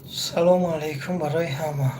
Салому алайкум барои ҳама.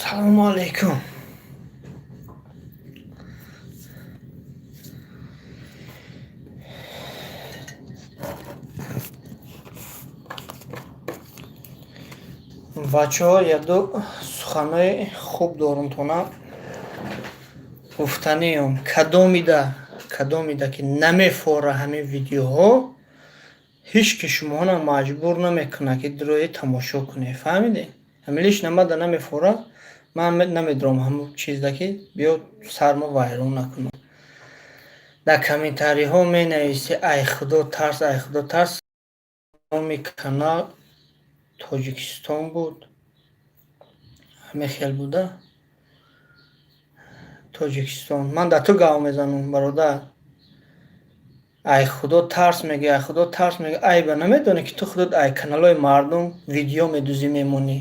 Салому алайкум. Бачаҳо, якду суханҳои хуб дорумтона гуфтаниём. Кадомида ки намефора ҳамин видеоҳо, ҳеҷ ки шумоҳоро маҷбур намекунад, ки дурои тамошо кунед. Фаҳмидед? Ҳамин лично мада намефора, ман намедорам ҳамон чизда, ки биё сармо вайрон накунам. Дар комментариҳо менависӣ: «Ай худо тарс, ай худо тарс». Номи канал Тоҷикистон буд. Ҳамин хел буда. Тоҷикистон. Ман дар ту гав мезанам, бародар. Ай худо тарс мегӯӣ, ай худо тарс мегӯӣ. Айба намедонӣ, ки ту худат ай каналҳои мардум видео медузӣ, мемонӣ.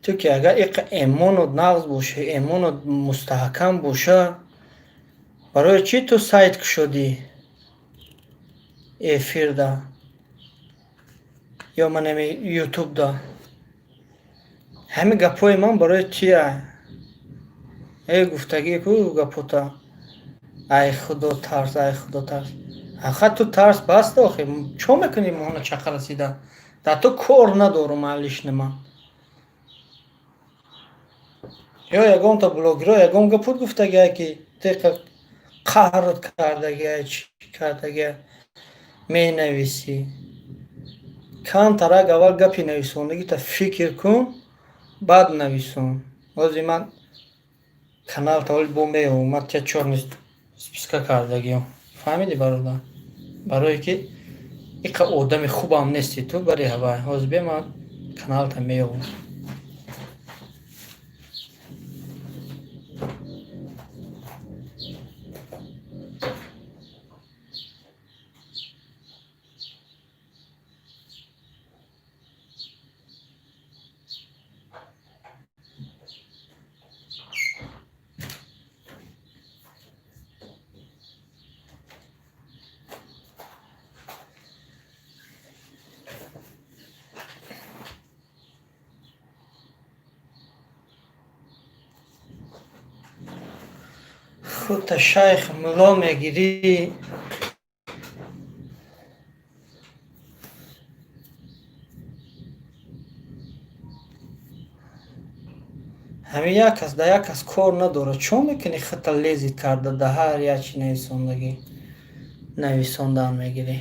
Ту ки агар иқа эмонот нағз боша, эмонот мустаҳкам боша, барои чӣ ту сайт кушодӣ эфирда ё манами ютубда? Ҳамин гапҳои ман барои чия? Э, гуфтагӣ ку гапота. Ай худо тарс, ай худо тарс. Аха, ту тарс баста охи. Чо мекунӣ моҳона чақа расида? Дар ту кор надорум ман лично ман. Ё ягонта блогерҳо ягон гапот гуфтагия, ки тиқа қаҳрот кардагия, чӣ кардагия, менависӣ. Камтарак аввал гапи нависондагита фикр кун, баъд нависон. Ҳозир ман каналта ҳоли бо меёвам, ман тя чёрный списка кардагиём. Фаҳмидӣ, бародар? Барое ки иқа одами хубам нести ту бари ҳавай. Ҳозир бия, ман каналта меёвам. Худта шайх мулло мегирӣ. Ҳамин як кас да як кас кор надорад. Чо мекунӣ, худта лезить карда, да ҳар як чи нависондагӣ нависондан мегирӣ?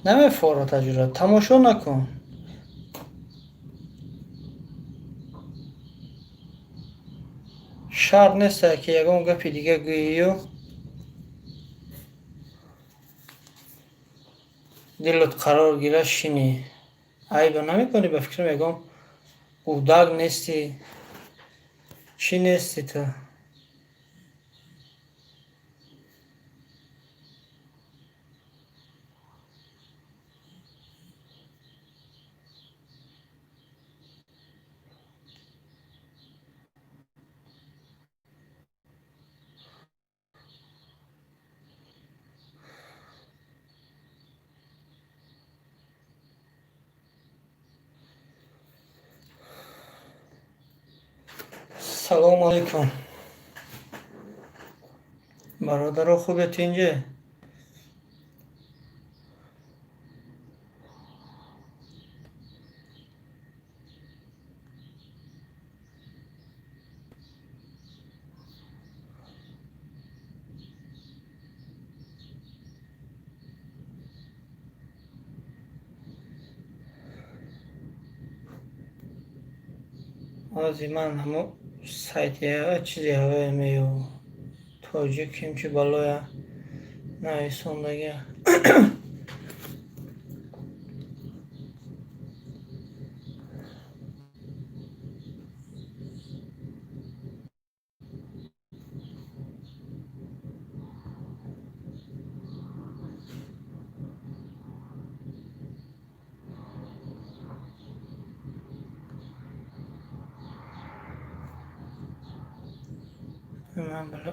Намефорад таҷура, тамошо накун. Шарт нест, ки ягон гапи дига гӯию дилот қарор гира шинӣ. Айба намекунӣ, ба фикрам, ягон гудак нестӣ, чӣ нести ту? Салому алайкум. Бародаро, хубе, тинҷе? Ҳозир ман ҳамо сайти чизи ҳавое меёбам. Тоҷиким, чи балоя нависондагия. Ман бало.